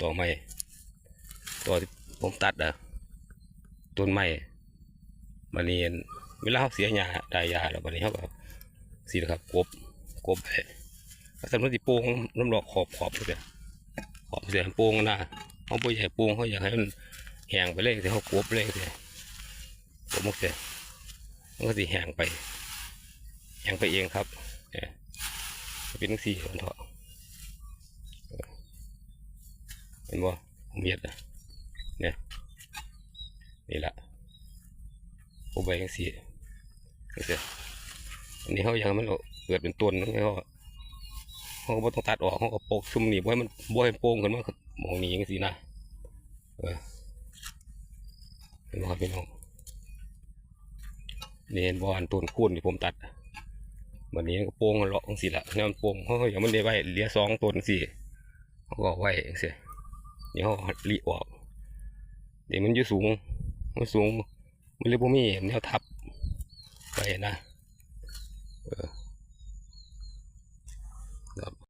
ຕໍໃໝ່ ຕໍທີ່ຜົມຕັດອະ ຕົ້ນໃໝ່. ບາດນີ້ເວລາເຮົາເສຍຫຍ້າ ໄດ້ຫຍ້າແລ້ວ ບາດນີ້ເຮົາກໍ ຊີ້ລະຄັບ ກົບ ກົບໄວ້. ຄັນຊັ້ນມັນຊິໂປ່ງນຳລອກຂອບ ຂອບຈັ່ງຊີ້ ຂອບຈັ່ງຊີ້ໃຫ້ໂປ່ງນະ. ເຮົາບໍ່ຢາກໃຫ້ໂປ່ງ ເຮົາຢາກໃຫ້ມັນແຫ້ງໄປເລີຍ ເຮົາກົບເລີຍຈັ່ງຊີ້ ກົບຈັ່ງຊີ້ ມັນກໍຊິແຫ້ງໄປ ແຫ້ງໄປເອງຄັບ. ເອີ ເປັນຈັ່ງຊີ້ມັນເຖາະ ເຫັນບໍ່? ຜົມເຮັດນະ ນີ້ ນີ້ລະ ກົບໄວ້ຈັ່ງຊີ້ ຈັ່ງຊີ້. ອັນນີ້ເຮົາຢາກໃຫ້ມັນເກີດເປັນຕົ້ນ ເຮົາ ເຮົາກໍບໍ່ຕ້ອງຕັດອອກ ເຮົາກໍປົກຊຸມນີ້ ບໍ່ໃຫ້ມັນ ບໍ່ໃຫ້ໂປ່ງຂຶ້ນມາໝ່ອງນີ້ຈັ່ງຊີ້ນະ. ເອີ ເຫັນບໍ່ຄັບພີ່ນ້ອງ? ນີ້ເຫັນບໍ່ ອັນຕົ້ນຄູນທີ່ຜົມຕັດ ບາດນີ້ມັນກໍໂປ່ງເລາະຈັ່ງຊີ້ລະ ແນວມັນໂປ່ງ ເຮົາຢາກມັນໄດ້ໄວ້ເຫຼືອສອງຕົ້ນຈັ່ງຊີ້ ເຮົາກໍເອົາໄວ້ຈັ່ງຊີ້. ນີ້ເຮົາລີ້ອອກ ນີ້ມັນຢູ່ສູງ ມັນສູງ ມັນເລີຍບໍ່ມີແນວທັບໄວ້ນະ.